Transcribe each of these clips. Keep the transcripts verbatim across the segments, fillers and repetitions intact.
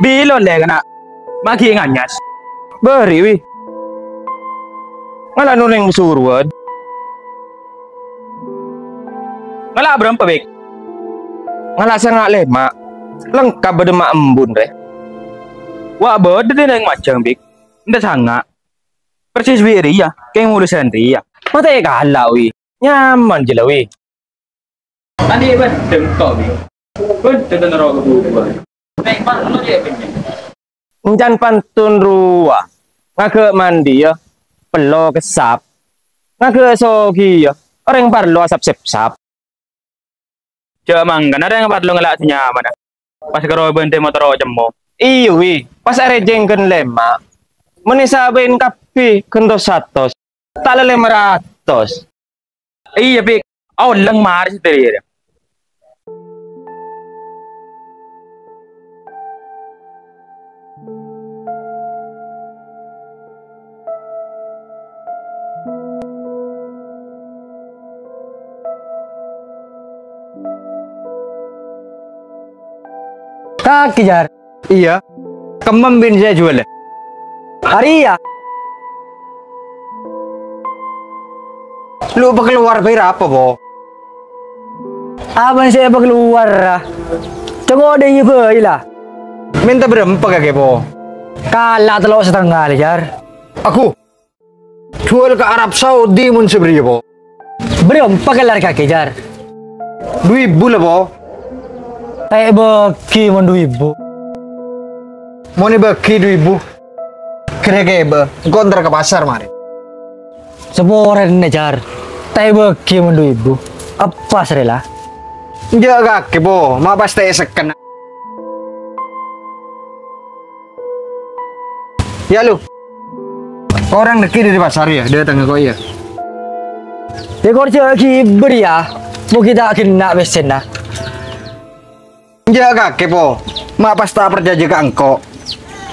Bilâ ollè kana'? Ma' ghi' nganyas. Bâri', Wi. Ngala' neng pasuruwân. Ngala' bârâmpa, Bik? Ngala' sanga' lèma'. Lengkap bâdâ ma' embun, rè. Wa' bâdâ dhinèng majâng, Bik. Endâ' sanga'. Persis bi' rèya, kèng molaè sèn rèya. Matè kala, Wi. Nyaman jâ la, Wi. Tadâ' bâdâ engko', Wi. Bâdâ tènoro ka bubur. Neng parlo jâ' bânnya'. Encan pantun rowa. Ngaghâ' mandiyâ, pello kessap. Ngaghâ' sogiyâ, orèng parlo asap sèp-sap. Jâ' mangkana rèng parlo ngala' sè nyamana. Pas karo bândhi motor cemmo. Iyâ, Wi, pas arè jhângghân lèma'. Mon èsabâ'in kabbhi ghântos satos, ta' la lèma ratos. Iyâ, Bik. Aolèng marè satèya. Kakè, Jar. Iyâ. Kemmem bân sè èjhuwâlâ. Arèya. Lu pakalowar bhâi ra apa, Po? Abâ' sè èpakalowar, ra? Cokop dâ' iyâ bhâi, la. Mènta bârâmpa kakè, Po? Kala' tello' satengnga, la, Jar. Aghâ. Juwâl ka Arab Saudi mon sabriyâ, Po. Bârâmpa kellar kakè, Jar? Du èbu la, Po. Ta' èbâghi mon du èbu. Mon èbâghi du èbu, ghârâ kèbâ, engko' entar ka pasar marè. Saporana, Jar. Ta' èbâghi mon du èbu. Apa sarè la? Enjâ' kakè, Po. Ma' pas ta' èsekken. Yâ, lu. Korang dâgghi' dâri pasar, yâ, dâteng ko', yâ. Yâ, kor jâ' ghibâ, yâ. Moghi ta' ghenna' pèssèna. Enjâ' kakè, Po. Ma' pas ta' parcajâ ka engko'.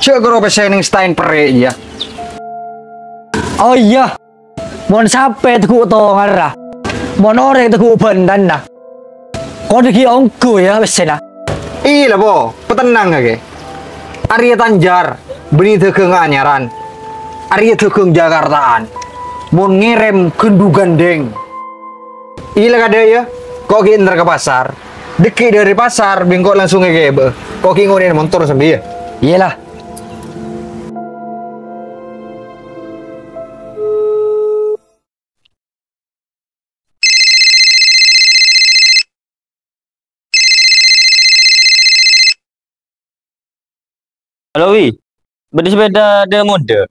Jâ' koro pèssè neng stain perrè', yâ. Oh, iyâ. Mon sapè teggu' tongarra, mon orèng teggu' bhântana, kodhu ghi' ongghu, yâ, pèssèna. Iyâ la, Po, patennang kakè. Arèya Tanjar, bânnè dâgâng anyaran. Arèya dâgâng Jakartaan. Mon ngèrèm ghându gandeng. Iyâ la, kadhâ', yâ, ko' ghi' entar ka pasar. Dâgghi' dâri pasar, bi' engko' langsung èkèbâ. Ko' ghi' ngonè'è montor sambi, yâ. Iyâ la. Halo, Wi. Bâdâ sepèda dâ' mondâ?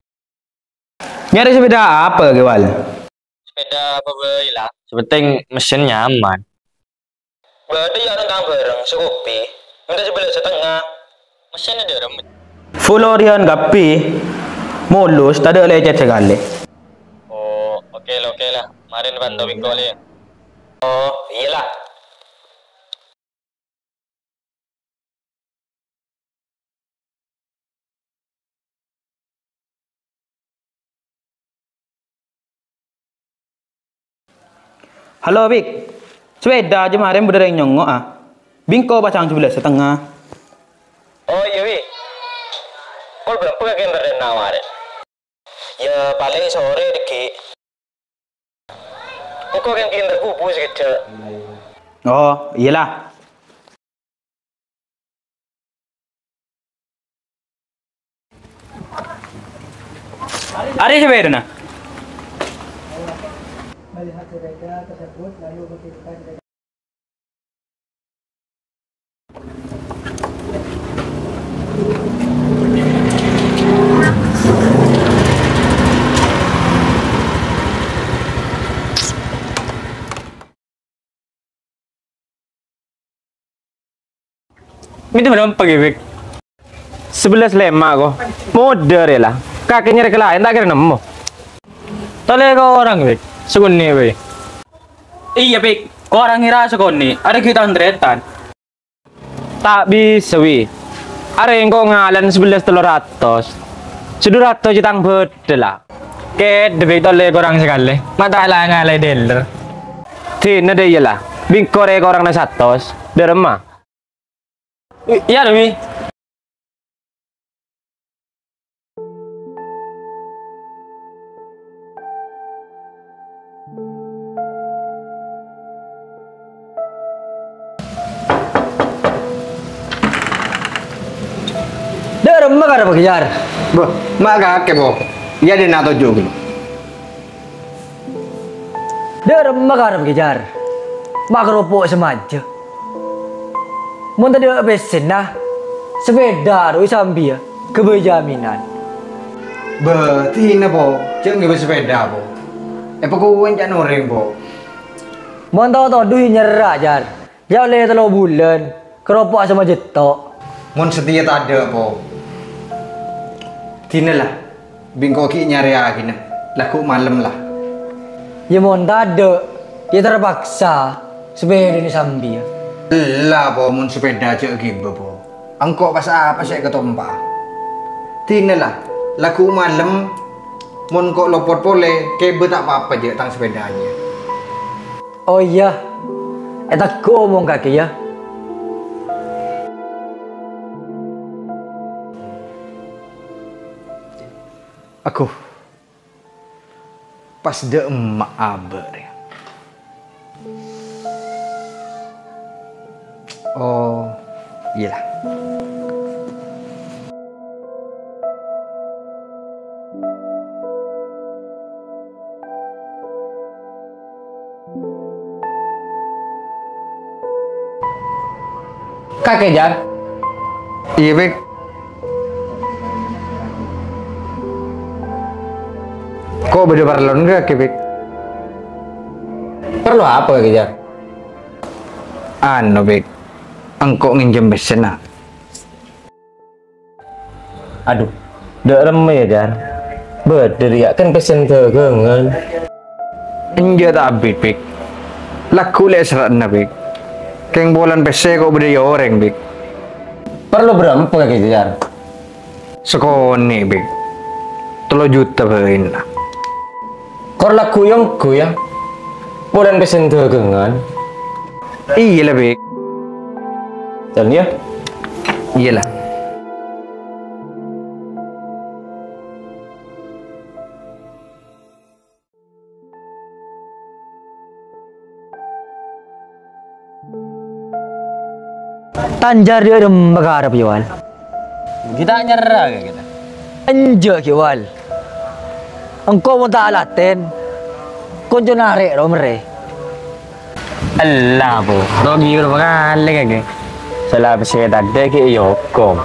Nyarè sepèda apa, Kè Wal? Sepèda apa bhâi, la. Sè pentèng mesin nyaman. Bâdâ yâ' nèng tang bhâreng, sekopi. Mènta sabellâs satengnga. Mesinna dârem. Full orian kabbhi. Mulus, tadâ' lècèt sakalè. Oh, oke la, oke la. Marèn pantau bengkol yâ. Oh, iyâ la. Halo, Bik. Sepèda jâ marèn bâdâ rèng nyongngo', a. Bi' engko' pajhâng sabellâs satengnga. Oh, iyâ, Wi. Pol bârâmpa kakè èntar dâ' enna' marèn? Yâ, palèng sorè dâgghi'. Engko' kèng èntar bubur sakejjhâ'. Oh, iyâ la. Arèya sepèdana. Mènta bârâmpa, Bik? Sabellâs lèma', ko. Modâ rè la. Kakè nyarè ka laèn, ta' kèra nemmo. Tolè korang, Bik. Sakonè' bhâi. Iyâ, Bik. Korang ngèra sakonè'. Arèya ghi' tan-tarètan. Ta' bisa, Wi. Arèya engko' ngala'na sabellâs tello ratos. Sè du ratos jâ' tang bâdâ, la. Kèdâ, Bik, tolè korang sakalè. Ma' ta' la ngalaè dealer. Dinah dâ' iyâ, la. Bi' engko' rè korang nèng satos. Dâremma. Wi, iyâ, Wi. Arep, Jar. Bâh, ma' kakè, Po. Iyâ, dina toju' ghâllu. Dâ' remma karep, Jar. Ma' karopo' samaja. Mon tadâ' pèssèna, sapèda rowa èsambiyâ, ghâbây jaminan. Bâh, dina, Po. Jhâ' ngibâ sapèda, Po. Èpakowèn ca'na orèng, Po. Mon tao todus nyerra, Jar. Iyâ ollè tello bulân, karopo'a samaja to'. Mon satèya tadâ', Po. Dina la, bi' engko' ghi' nyarèyaghina, lagghu' malem la. Iyâ mon tadâ', iyâ terpaksa, sapèdana èsambiyâ. Ella, Po, mon sapèda jhâ' ghibâ, Po. Engko' pas apa sè èkatompa'a? Dina la, lagghu' malem, mon engko' lopot polè, kèbâ ta' pa-apa jhâ' tang sapèdana. Oh iyâ, ètegghu' omong kakè, yâ. Aduh, pas dâ' emma' abâ' rèya. Oh, iyâ la. Kakè, Jar? Iyâ, Bik. Ko' bâdâ parlo kakè, Bik? Parlo apa kakè, Jar? Anu, Bik. Engko' ngènjhâm pèssèna. Aduh, dâ' remma yâ, Jar. Bâdâ rèya kan pèssèna dhâghângan. Enjâ' ta' abit, Bik. Lagghu' lè' èserra'na, Bik. Kèng polana pèssè ko' bâdâ è orèng, Bik. Parlo bârâmpa kakè, Jar? Sakonè', Bik. Tello juta bhâi la. Kor lagghu' yâ ongghu yâ. Polana pèssèna dhâghângan. Iyâ la, Bik. Jhâlân yâ. Iyâ la. Tanjar dâ' remma karep, yâ, Wal. Ghi' ta' nyerra, kakè, ta'? Enjâ', ghi, Wal. Engko' mon ta' latèn, konco narè' rowa merrè. Ella, Po. Rowa ghi' bârâmpa kalè, kakè. Sala pèssè tadâ' ghi' èokom.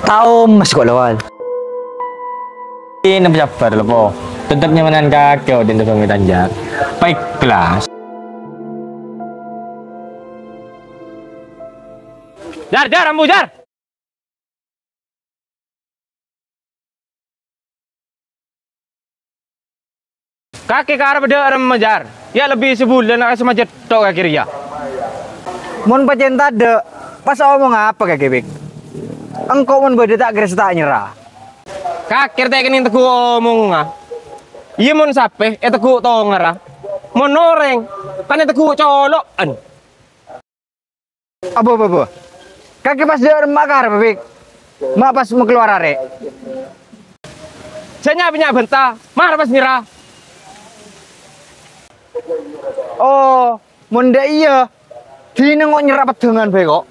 Ta' omes ko' la, Wal. Ini sabbhâr, la, Po. Tettep nyamanan kakè, odhi' tebbhâng Tanjar. Paikhlas. Jar, Jar, ambu, Jar! Kakè karep dâ' remma, Jar. Yâ lebbi sabulân ka samaja to' kakè rèya. Mon pacèn tadâ', pas omong apa kakè, Bik? Engko' mon bâdâ ta' kèra sè ta' nyerra. Kakè rèya ta' kennèng tegghu' omongnga. Iyâ mon sapè ètegghu' tongarra. Mon orèng kan ètegghu' colo'an. Abo, abo, abo. Kakè pas dâ' remma karep, Bik. Ma' pas makalowar arè'. Jhâ' nya-bânnya' bânta, mara pas nyerra. Oh, mon dâ' iyâ, dinah ngo' nyerra peddhângan bhâi ko'.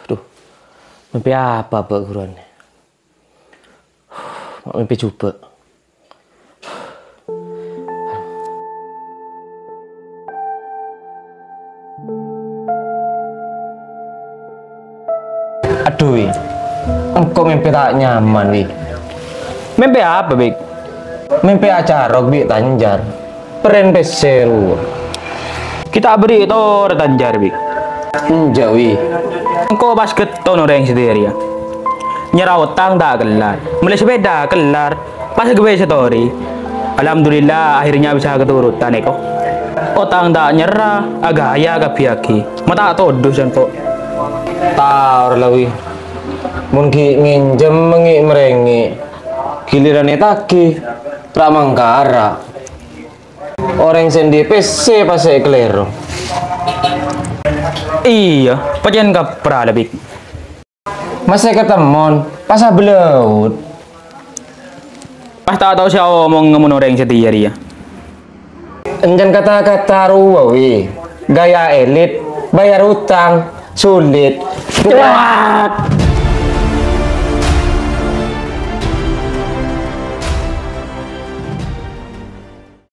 Duh, mimpi apa bâ' ghuruwân? Ma' mimpi jhubâ'. Mèmpè ta' nyaman, Wi. Mèmpè apa, Bik? Mèmpè acarok bi' Tanjar. Perrèn pèssè rowa. Kita beri tor Tanjar, Bik. Enjâ', Wi. Engko' pas ghetton orèng satèya rèya. Nyerra otang ta' kellar. Mellè sepèda kellar. Pas ghâbây story. Alhamdulillah, akhirnya bisa keturutan, èko. Otang ta' nyerra, aghâjâ kabbhi aghi. Ma' ta' todus, engko'. Taor la, Wi. Mon ghi' ngènjhâm, ngè'-marèngè'. Giliran ètaghi, ra-mangkara. Orèng sè andi' pèssè pas sè kalèro. Iyâ, pajhân kaprah la, Bik. Massè katemmon, pas abâlaut. Pas ta' tao sè aomong mon orèng satèya rèya. Enjân kata-kata rowa, Wi. Gaya elit, bayar utang, sulit. Cuak!